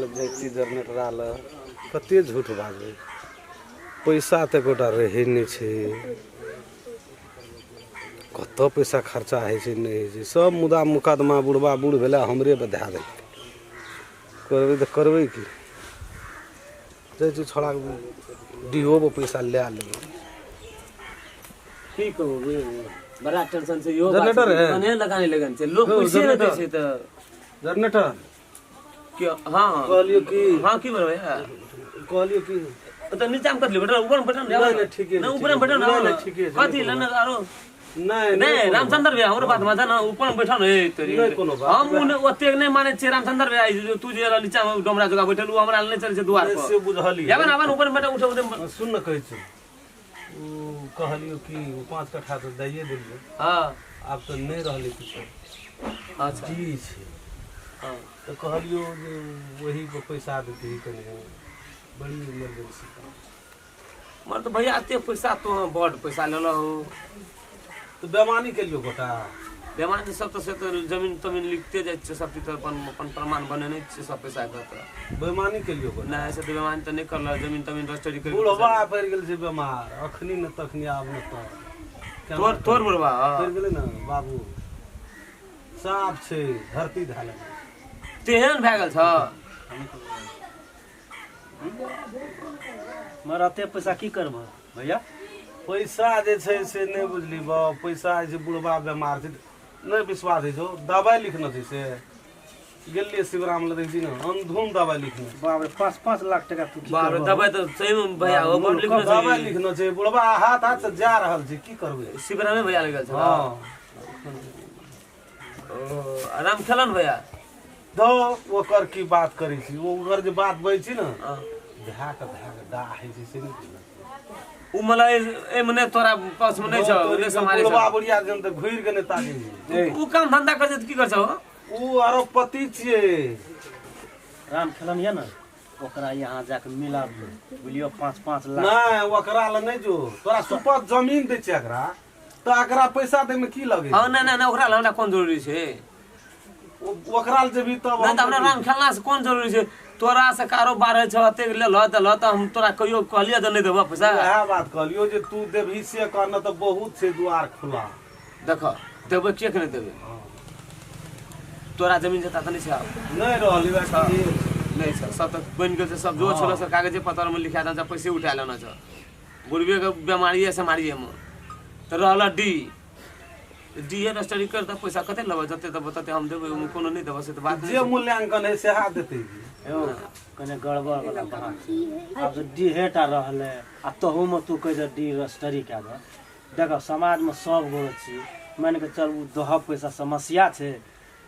लए जाइ छी जनरेटरा लए कते झूठ बाजबै पैसा तऽ एकोटा रहै नहि छै कतऽ पैसा खर्चा होइ छै नहि होइ छै सब मुदा मुकदमा बुढ़बा बूढ़ भेलै हमरे पर धए देलकै करबै तऽ करबै की जाइ छी छौड़ाके डीहोमे पैसा लए लेबै की कहू बुझलियै बड़ा टेंशन छै इहो बात जनरेटर छै, है? दुकाने लगाने लगन छै लोग हौ, पैसे नहि दै जनरेटर। छै तऽ जनरेटर के हाँ हाँ कहलियौ की हाँ की बोलबै है कहलियौ की तऽ नीचा मे कथी बैठल ऊपर मे बैठल नहि, नहि, ठीके छै, नहि ऊपर मे बैठल नहि, नहि, ठीके छै, कथी नहि लेने आरो नहि नहि रामचंद्र भैया हमरो बात माथा ना ऊपर मे बैठल हे तोरी नहि कोनो बात। हम ओतेक नहि मानै छियै रामचंद्र भैया ई जे तू जे रहल नीचा मे डोमरा जोगा बैठल उ हमरा नहि चलै छै दुआर पर से बुझलियै आबे ना आबे ना ऊपर मे बैठल उठे उठे सुन ने कहै छी ओ कहलियौ कि ओ 5 कट्ठा तऽ दैए देलियै हाँ आब तऽ नहि रहलै किछो अच्छा जी छै हाँ तऽ कहलियौ जे ओही पर पैसा देतही कनि बड़ी इमरजेंसी काम मर तऽ भैया एते पैसा तो बड पैसा लेलहो तऽ बेमानी केलियौ गोटा बेमानी सब तऽ से तऽ जमीन तमीन लिखते जाइ छियै सब चीज तऽ अपन अपन प्रमाण बनेने छियै सब पैसा के तऽ बेमानी केलियौ गोटा नहि से तऽ बेमानी तऽ नहि करल जमीन तमीन रजिस्ट्री करि बुढ़वा पड़ि गेल छै बेमार अखनी ने तखनी आब ने तऽ केना तोर तोर बुढ़वा पड़ि गेलै ने बाबू साफ छै धरती धए लेने तेहन भए गेल छ मगर एते पैसा की करबह भैया पैसा जे छै से नहि बुझली बा पैसा जे छै बुढ़बा बेमार छै नहि विश्वास होइ छौ दबाइ लिखने छै से गेलियै शिवराम लग देखै छी ने अंधुन दबाइ लिखने छै। बाप रे 5-5 लाख टका तू की बाप रे करबह दबाइ तऽ सही मे भैया ओ बड लिखने छै दबाइ लिखने छै बुढ़बा हाथ हाथ से जा रहल छै की करबै शिवरामे भैया लग गेल छल हँ ओ आराम खेलन भैया धौ ओकर की बात करै छी ओकर जे बात बजै छी ने हँ। धए कऽ धए कऽ दाह होइ छै से नहि बुझलक उ मतलब एहिमे नहि तोरा पास मे नहि छौ उ नहि सम्हारै बुढ़बा छौ बुढ़िया जन तऽ घुरि के नहि ताकै छै उ काम धंधा कर छै तऽ की कर छौ उ अरबपति छियै राम खेलन यऽ ने ओकरा यहाँ जाके मिलाबियौ बुझलियौ 5-5 लाख नहि ओकरा लए नहि जो तोरा सुपत जमीन दै छै एकरा तऽ एकरा पैसा दै मे की लगै हँ नहि नहि नहि ओकरा लए हमरा कोन जरूरी छै ओकरा लए जेबही तब नहि तऽ हमरा राम खेलना से कोन जरूरी छै तोरा से कारोबार होइ छौ एतेक लेलह देलह तऽ हम तोरा कहियो कहलियै जे नहि देबह पैसा वएह बात कहलियौ जे तू देबही से कह नहि तऽ बहुत छै दुआर खुला देख देबै किएक नहि देबै तोरा जमीन जता तऽ नहि छै आब नहि रहल नहि छै सब तऽ बनि गेल छै सब जो छलो सब कागजे पत्तर मे लिखा देना छै पैसे उठा लेना छै बुढ़बे के बेमारिए सेमारिएमे तऽ रहल डी डी ए रजिस्ट्री कर तऽ पैसा कते लेबै जते देबै तते हम देबै ओहिमे कोनो नहि देबै से तऽ बात जे मूल्यांकन है सएह देतै यौ कने गड़बड़ वाला बात छै आब तऽ डीहे टा रहलै आ तहूमे तू कहै छह डी रजिस्ट्री कए दह देखऽ समाजमे सब गोरे छी मानि कऽ चल ओ दहक पैसा समस्या छै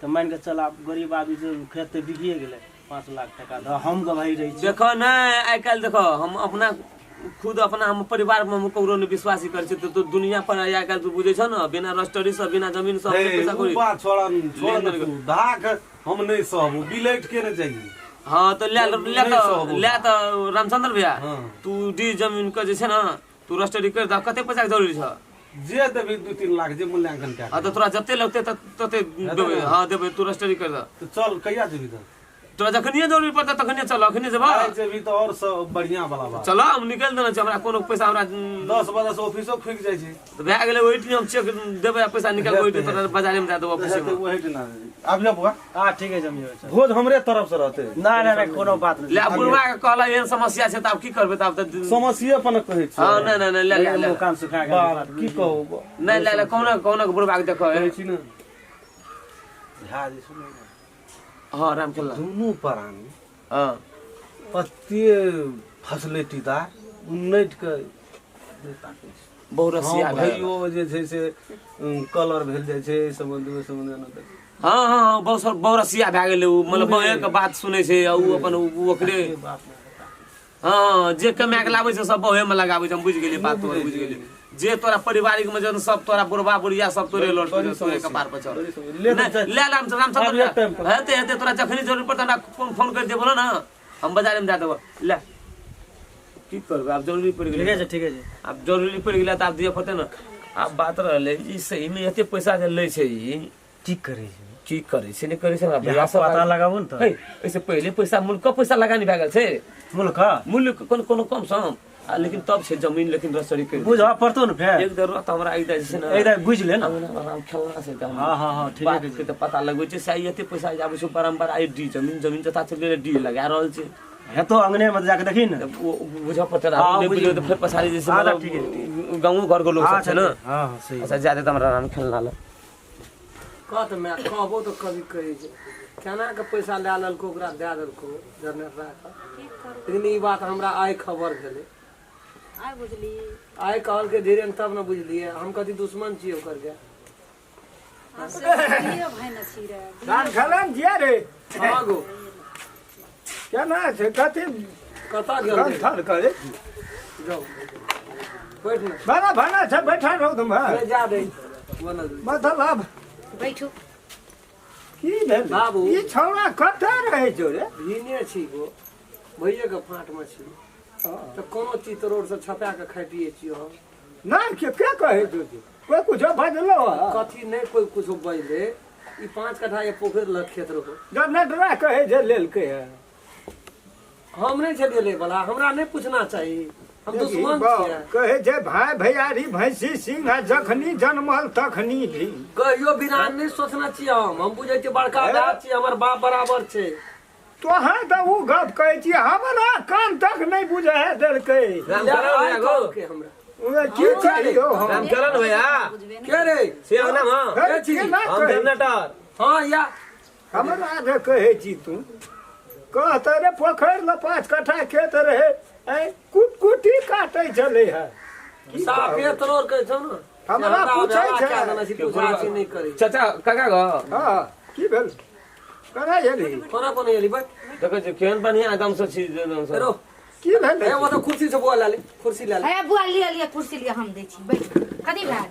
तऽ मानि कऽ चल आब गरीब आदमी छै खेत तऽ बिकिए गेलै 5 लाख टका दऽ हम गवाही रहै छी देखऽ नहि आइ काल्हि देखऽ हम अपना खुद अपना हम परिवार मे हम ककरो नहि विश्वास करै छी तऽ तू दुनिया पर आइ काल्हि तू बुझै छौ ने बिना रजिस्ट्री से बिना जमीन से हे, पैसा उ कौड़ी बात छोड़ छोड़ ने तू धाक हम नहीं सहब उ बिलट के ने चाहिए हाँ तऽ ले ले नहि तऽ सहब। ले तऽ रामचंद्र भैया हाँ। तू डी जमीन के जे छै ने तू रजिस्ट्री कर दह कते पैसा के जरूरी छौ जे देबही 2-3 लाख जे मूल्यांकन कए हाँ तऽ तोरा जते लगतै तते देबै हाँ देबै तू रजिस्ट्री कर दह तऽ चल कहिया जेबही तऽ तोरा जखनिए जरूरी पड़तै तखनिए चल अखने जेबह आइ जेबही तऽ आओर सब बढ़िआँ वाला बात चल हम निकलि देने छी हमरा कोनो पैसा हमरा 10 बजे से ऑफिसो खुलि जाइ छै तऽ भए गेलै ओहिठाम हम चेक देबै आ पैसा निकालि कऽ ओहिठाम तोरा बाजारेमे दए देबौ ऑफिसेमे हेतै ओहिठिना आबि जा बौआ हाँ ठीक है जमियो चल भोज हमरे तरफ से रहतै ना ना ना कोनो बात नहीं ले आब बुढ़वा के कहला एहन समस्या छै तऽ आब की करबै तऽ आब तऽ समस्ये पर ने कहै छी हँ नहि नहि नहि ले ले ले मुँह कान सुखा गेल बाप की कहू नहि ले ले कहुना कहुना के बुढ़वा के देखऽ कहै छी ने झा जे सुनै ने हँ राम खेलना दुनू प्राणी हँ कते फैसिलिटीदार उन्नैट के नहि ताकै छै बहुत रसिया हँ, भए गेल। भैयो जे छै से कलर भेल जाइ छै एहि सम्बन्ध ओहि सम्बन्ध एना तऽ हँ हँ हँ बहुत बहुत रसिया भए गेलै ओ मतलब बहे के बात सुनै छै आ ओ अपन ओ ओकरे हँ जे कमा के लाबै छै सब बहे में लगाबै छै हम बुझि गेलियै बात तोहर बुझि गेलियै जे तोरा पारिवारिक में जन सब तोरा बुढ़बा बुढ़िया सब तोरे लौट के तोरे कपार पर चढ़ ले नहि, ले ले रामचंद्र आब एक टाइम पर। हेतै हेतै तोरा जखनी जरूरत पड़तै हमरा फोन फोन करि दे बोलो ने हम बाजारे में दए देबो ले की करबै आब जरूरी पड़ि गेलै ठीके छै ठीके छै आब जरूरी पड़ि गेलै तऽ आब दिअ पड़तै ने आब बात रहलै ई सहीमे एते पैसा जे लै छै ई की करै छै की करै छै नहि करै छै हमरा भैया यहाँ सब पता लगाबू ने तऽ है एहिसँ पहिले पैसा मुल्क पैसा लगानी भए गेल छै मुल्क मूल्य कोनो कोनो कम सम आ लेकिन तब छै जमीन लेकिन रसरी कर बुझऽ पड़तौ ने फेर एक देर तऽ हमरा एक जे छै ने एक दाइ बुझि ले ने अंगना मे आराम खेलना छै तऽ हम हाँ हाँ हाँ ठीके बात के तऽ पता लगबै छै से आइ एते पैसा आबै छै बारम्बार आइ डी जमीन जमीन जता चलि गेलै डी लगा रहल छै हेतो अंगने में जाके देखी ने तऽ ओ बुझऽ पड़तै ने हाँ, नहि बुझि बुझबै तऽ फेर पछाड़ी जे छै हाँ, मतलब ठीक है, गाँवो घरके लोक सब छै ने हाँ हाँ सही अच्छा जादे तऽ हमरा आराम खेलना लए कह तऽ माय कहबो तऽ कभी कहै छै केना के पैसा लए लेलको ओकरा दए देलको जनरेटर लेकिन ई बात हमरा आइ खबर भेलै आइ बुझली आइ कहलकै धीरेन तब ने बुझलियै हम कथी दुश्मन छियै ओकर के आ से बुझलियै भाइ ने छी रे धान खेलन जिया रे हाँ गो केना छै कथी कतऽ गेल गन रही? थन करे जाउ बैठ ने बड़ा भाना छै बैठा रहू तुम अरे जा दे बनल मतलब बैठू की भेल बाबू। ई छौड़ा कतऽ रहै छौ रे भीने छी गो भैये के फाट में छी तऽ कोनो चीज तो रोड से छपा के खाइ पिए छियो हम ना के के कहै छौ से? कोइ कुछो बजलो है कथी नहीं कोई कुछो बजले ई 5 कट्ठा ये पोखरि लग खेत रहो जब नटरा कहै जे लेलकै है हम नहीं छलियै ले वाला हमरा नहीं पूछना चाही हम दुश्मन छियै कहै छै भाय भैयारी भैंसी सिंह आ जखनी जनमल तखनी भी कहियो बिना नहीं सोचना छियै हम बुझै छियै बड़का भाय छियै हमर बाप बराबर छै तोहाँ तऽ ओ गप कहै छियै हमरा कान तक नहि बुझै देलकै रामचरण भैया गो के हमरा उहे की चाहियो हम रामचरण भैया के रे से अंगना में हे, केना हम कहै? जनरेटर हाँ या हमरा जे कहै छी तू कहते रे पोखरि लग 5 कट्ठा खेत रहे ऐ कुट कुटी काटै छलै है की साफे कहब? तोर कहै छौ ने हमरा पूछै छै। छै पूछा नहि करै चाचा काका गो हँ की भेल कना एली कोना कोना एली बैठ देखै छी केहन बढ़िया एकदम से छी एकदम से रो की भेल ए वो तो कुर्सी से बुआ ला ले कुर्सी ला ले हे बुआ लिअ लिअ कुर्सी लिअ हम दै छी बैठ कथी भेल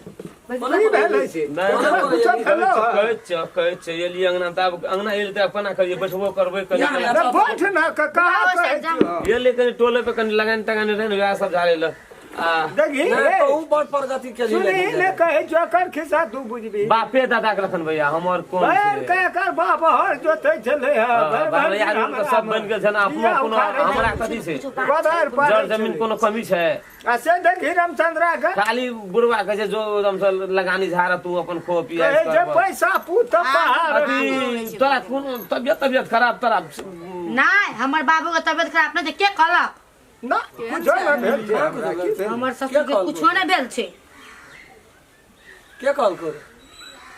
बैठ की भेल से नहि, हमरा कुछो भेलो है? कहै छियै कहै छियै एलियै अंगना तऽ आब अंगना एलियै तऽ आब केना करियै बैठबो करबै कनि या, या। अरे बैठ ना कका कहै छियौ एलियै कनि टोले पे कनि लगानी तगानी रहै ने वएह सब झाड़ै लए आ देखी नहि रे तऽ उ बड़ प्रगति केली सुनही ने कहै छौ एकर खिस्सा तू बुझबी बापे दादा के लखन भैया हमर कोन बैल छै के एकर बाप हर जोतै छलै है हाँ, भरि बाप भरि यार दिन हुनकर सब बनि गेल छै ने अपनो बिया कोनो उखाड़ै हमरा छलै। कथी छै कोदारि पारै जर जमीन छलै। कोनो कमी छै आ से देखी रामचंद्रा के खाली बुढ़वा कहै छै जो एकदम से लगानी झाड़ तू अपन खो पिया कहै छै पैसा पूत पहाड़ अथी तोरा कोनो तबियत तबियत खराब तोरा नहि हमर बाबू के तबियत खराब नहि छै के कहलक ना कुछो ना भेल छै हमरा की भेल? हमर ससुर के कुछो नहि भेल छै के कहलको रे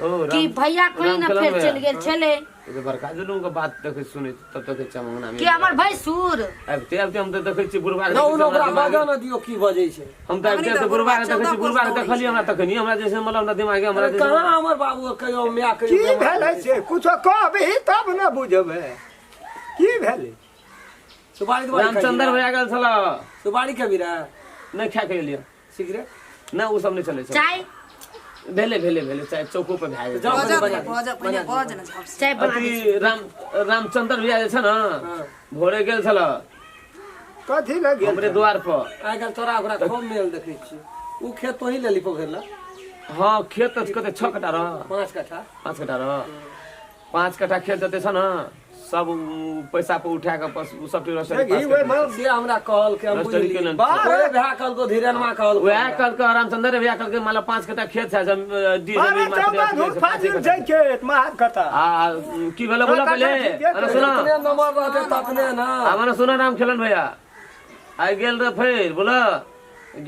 ओ कि राम भैया कहीं ना रामचलन फेर भैया। चलि गेल छलै ई तऽ बड़का जुलूम के बात देखै सुनै तब देखै छियै हम अंगना में कि हमर भैंसुर आबिते आबिते हम तऽ देखै छियै बुढ़वा के ना देखै उ छियै, ओकरा हमरा बजऽ दिमाग न दियौ की बजै छै हम तऽ आबिते आबिते बुढ़वा के देखै छियै बुढ़वा के देखलियै हमरा तखनी हमरा जैसे मतलब हमरा दिमागे हमरा अरे जैसे कहाँ हमर बाबू कहियो माय की कहियो भेलै से कुछो कहबही तब ने बुझबै की भेलै सुपारी दुपारी रामचंद्र भैया गेल छल सुपारी खेबी रे नहि खा के एलियै सिगरेट नहि ओ सब नहि चलै छै चाय भेलै भेलै भेलै चाय चौको पर भए गेल जाउ बजऽ बना पहिने दे। बजऽ पहिने बज ने झापसँ चाय बना दै अथी राम रामचंद्र भैया जे छै ने भोरे गेल छल कथी लए गेल हमरे द्वार पर आइ काल्हि तोरा ओकरा खूब मेल देखै छियै उ खेत तोही लेली पोखरि लग हाँ खेत तऽ कते 6 कट्ठा रह 5 कट्ठा 5 कट्ठा रह 5 कट्ठा खेत जते छ ने सब उ पैसा पर उठा के बस उ सब रजिस्ट्री देखी पास ओहिमे से हमरा कहलकै हम रजिस्ट्री बुझलियै केने ओहे भए कहलको धीरेनमा कहलको वएह कहलकै रामचंद्र भैया कहलकै मान लो 5 कट्ठा खेत छै डी 12 जमीन मात्र 14 अथी धूर छै, फाजिल 5 छै खेत महार कथा आ की भेलै बोला पहिले अरे सुना जतने नंबर रहतै ततने ना हमारा सुना राम खेलन भैया आइ गेल रह फेर बोला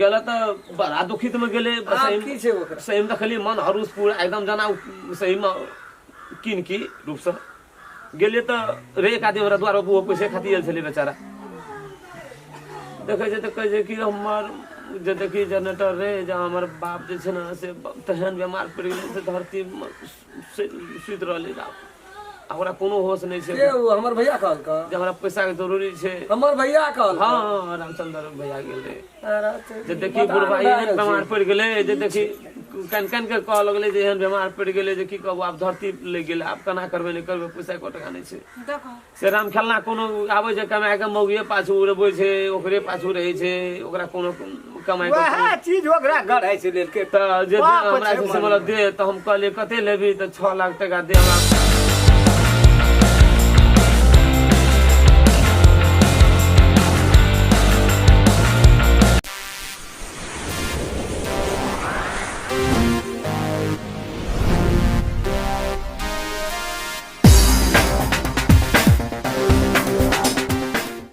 गेल तऽ बड़ा दुखित में गेले आब की छै ओकरा सही में देखलियै मन हरुस पूरा एकदम जना सही में किन की रूपसँ गेलियै तऽ रे एक आदमी हमरा द्वार पर ओहो पैसे खातिर आयल छलै बेचारा देखै छै तऽ कहै छै कि हमर जे देखी जनरेटर रे जे हमर बाप जे छै ने से तेहन बेमार पड़ि गेलै से धरती सुति रहलै बाप आ ओकरा कोनो होश नहि छै के उ हमर भैया कहलको जे हमरा पैसा के जरूरी छै हमर भैया कहलको हाँ रामचंद्र भैया गेल रहे अरे तो जे देखी बुढ़बा एहन बीमार पड़ि गेलै जे देखी कान कान के कहऽ लगलै जे एहन बीमार पड़ि गेलै जे की कहू आब धरती लागि गेलै आब केना करबै नहि करबै पैसा एको टका नहि छै देखो से राम खेलना कोनो आबै छै कमाए के मौगिए पाछू उड़बै छै ओकरे पाछू रहै छै ओकरा कोनो कमाइ वएह चीज ओकरा गढ़ाइ से लेलकै तऽ जे बाप हमरा छै से मतलब दे, तऽ हम कहलियै कते लेबही? तऽ 6 लाख टका दे हमरा।